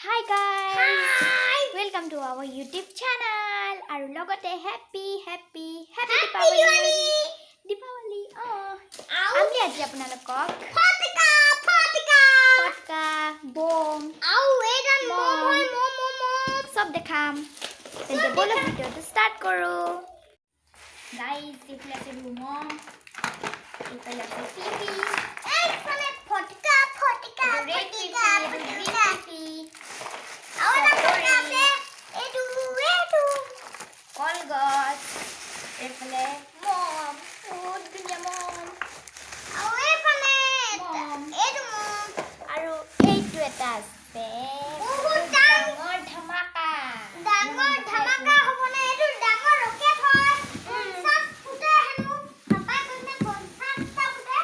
Hi guys, welcome to our YouTube channel আৰু লগতে happy happy happy Deepavali. Deepavali. অঁ, আমি আজি আপোনালোকক ফটকা, বম চব দেখাম। তেন্তে ব'লক, ভিডিঅ'টো ষ্টাৰ্ট কৰোঁ। গাইজ, এইফালে আছে মম, এইফালে আছে ফিফি, ৰেড ফিফি, এইটো গ্ৰীণ ফিফি, কলগছ, এইফালে মম, বহুত ধুনীয়া মম মম। আৰু এইটো এটা আছে বহুত ডাঙৰ ধামাকা। ডাঙৰ ধামাকা হ'বনে? এইটো ডাঙৰ ৰকেট হয়। 50 ফুটে হেনো। পাপাই কৈছে 50টা ফুটে।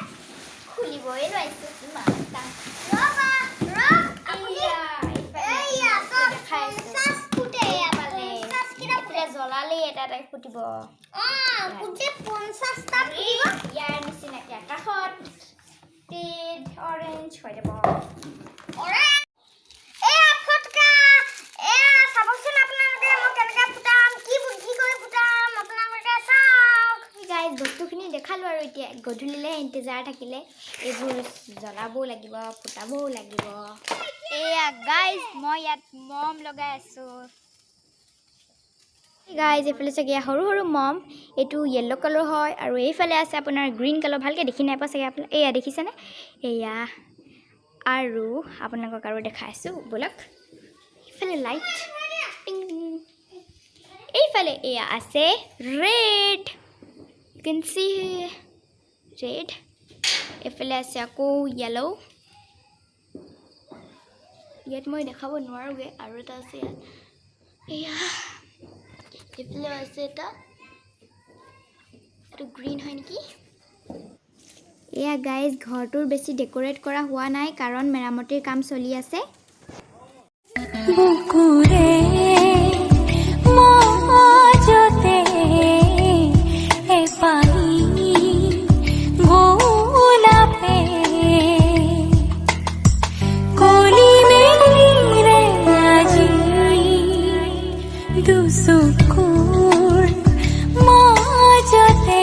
খুলিবই নোৱাৰিছোঁ, ইমান টান। ৰ'বা, ৰ'ব, আপুনি এইয়া, এইফালে এইয়া চব দেখাই আছোঁ। 50 ফুটে এয়া। এইফালে 50 কেইটা ফুটে। এইফালে জ্বলালেই এটা এটা ফুটিব। অ, গোটেই 50টা ফুটিব। ইয়াৰ নিচিনাকে আকাশত ৰেড, অৰেঞ্জ হৈ যাব। এয়া ফটকা, এয়া চাবচোন আপোনালোকে, মই কেনেকৈ ফুটাম, কি বুদ্ধি কৰি ফুটাম, আপোনালোকে চাওক। গাইজ, বস্তুখিনি দেখালোঁ আৰু এতিয়া গধূলিলৈ ইন্তজাৰ থাকিলে, এইবোৰ জ্বলাবও লাগিব, ফুটাবও লাগিব। এয়া গাইজ, মই ইয়াত মম লগাই আছোঁ। গাইজ, এইফালে চাগে সৰু সৰু মম, এইটো য়েল্ল' কালাৰ হয় আৰু এইফালে আছে আপোনাৰ গ্ৰীণ কালাৰ। ভালকৈ দেখি নাই পোৱা চাগে আপোনাৰ। এয়া দেখিছেনে? এয়া আৰু আপোনালোকক আৰু দেখাই আছোঁ, ব'লক। এইফালে লাইট টিং টিং। এইফালে এয়া আছে red, you can see red. এইফালে আছে আকৌ য়েল্ল'। ইয়াত মই দেখাব নোৱাৰোগৈ। আৰু এটা আছে ইয়াত। এয়া এইফালেও আছে এটা, এইটো গ্ৰীণ হয় নেকি। এয়া গাইজ, ঘৰটোৰ বেছি ডেক'ৰেট কৰা হোৱা নাই, কাৰণ মেৰামতিৰ কাম চলি আছে। বুকুৰে মাজতে এপাহি গোলাপে কলি মেলিলে আজি দুচকুৰ মাজতে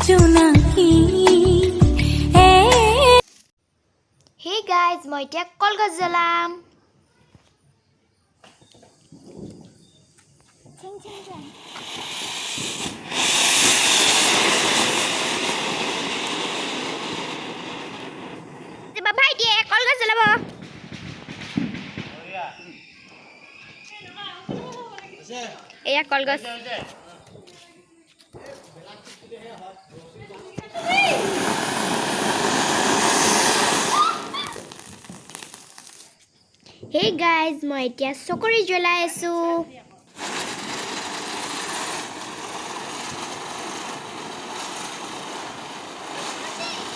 জোনাকী এ হে গাইজ, মই এতিয়া কলগছ জ্বলাম। চিং চিং চিং। ভাইটিয়ে কলগছ জ্বলাব। এয়া কলগছ। হে গাইজ, মই এতিয়া চকৰি জ্বলাই আছোঁ।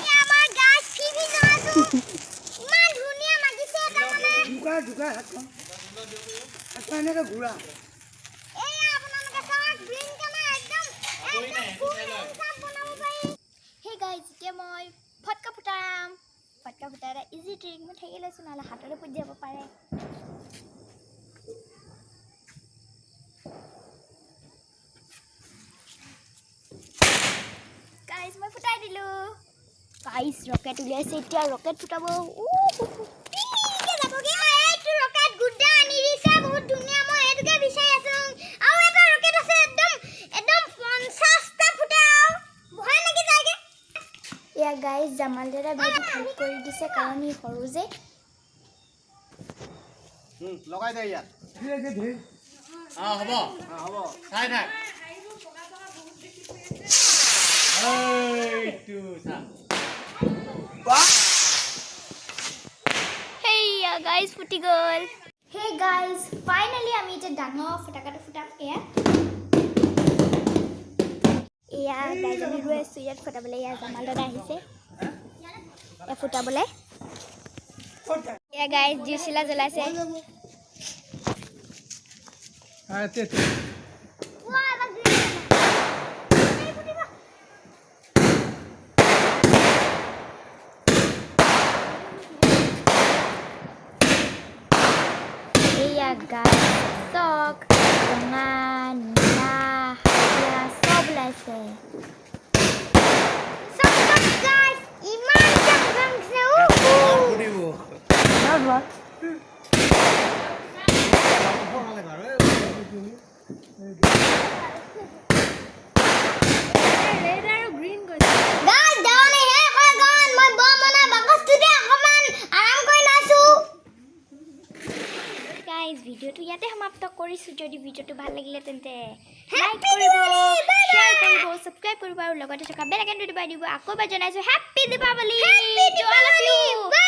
এয়া আমাৰ গাছ ফিফি জ্বলাইছো। ইমান ধুনীয়া লাগিছে তাৰমানে। ঢুকা ঢুকা, হাতখন হাতখন এনেকৈ ঘূৰা। এয়া আপোনালোকে চাওক, গ্ৰীণ কালাৰ, একদম একদম ফুল হেণ্ডচাম বনাব পাৰি। হে গাইজ, এতিয়া মই ফটকা ফুটাম। ফটকা ফুটা এটা ইজি ট্ৰিক। মই থাকি লৈছোঁ, নহ'লে হাতলৈ ফুটি যাব পাৰে। গাইজ, মই ফুটাই দিলোঁ। গাইজ, ৰকেট উলিয়াইছে, এতিয়া ৰকেট ফুটাব। পিকে যাবগে। এইটো ৰকেট গুড্ডা আনি দিছে, বহুত ধুনীয়া, মই এইটোকে বিচাৰি আছো। আৰু এটা ৰকেট আছে, একদম একদম 50টা ফুটে আৰু ভয় লাগি যায়গে। এয়া গাইজ, জামাল দাদা ভাইটিক হেল্প কৰি দিছে, কাৰণ সি সৰু যে। লগাই দে ইয়াত। ধেৰ। অঁ, হ'ব। হ'ব। চাই থাক, এইটো চা। সেইয়া গাইজ, ফুটি গ'ল। হে গাইজ, ফাইনেলি আমি এতিয়া ডাঙৰ ফটকাটো ফুটাম। এয়া এয়া গাইজ, আমি ৰৈ আছোঁ ইয়াত ফুটাবলৈ। এয়া জামাল দাদা আহিছে এয়া ফুটাবলৈ। এয়া গাইজ, জুই চিলা জ্বলাইছে। কোৱা, এবাৰ গ্ৰীণ কালাৰ। এই ফুটিব। গাইজ, চাওক, ৰঙা, নীলা, হালধীয়া চব ওলাইছে। চব চব গাইজ, ইমান চমকিছে, উহু। ফুটিব। না যোৱা। গাইজ, দেৱালী শেষ হৈ গ'ল। মই বম অনা বাকচটোতে অকণমান আৰাম কৰি লৈছোঁ। গাইজ, ভিডিঅ'টো ইয়াতে সমাপ্ত কৰিছোঁ। যদি ভিডিঅ'টো ভাল লাগিলে, তেন্তে লাইক Happy কৰিব, Diwali! Bye. Share কৰিব, ছাবস্ক্ৰাইব কৰিব আৰু লগতে থকা বেল আইকনটো দবাই দিব। আকৌ এবাৰ জনাইছোঁ, happy Deepawali Happy to all of Diwali! you.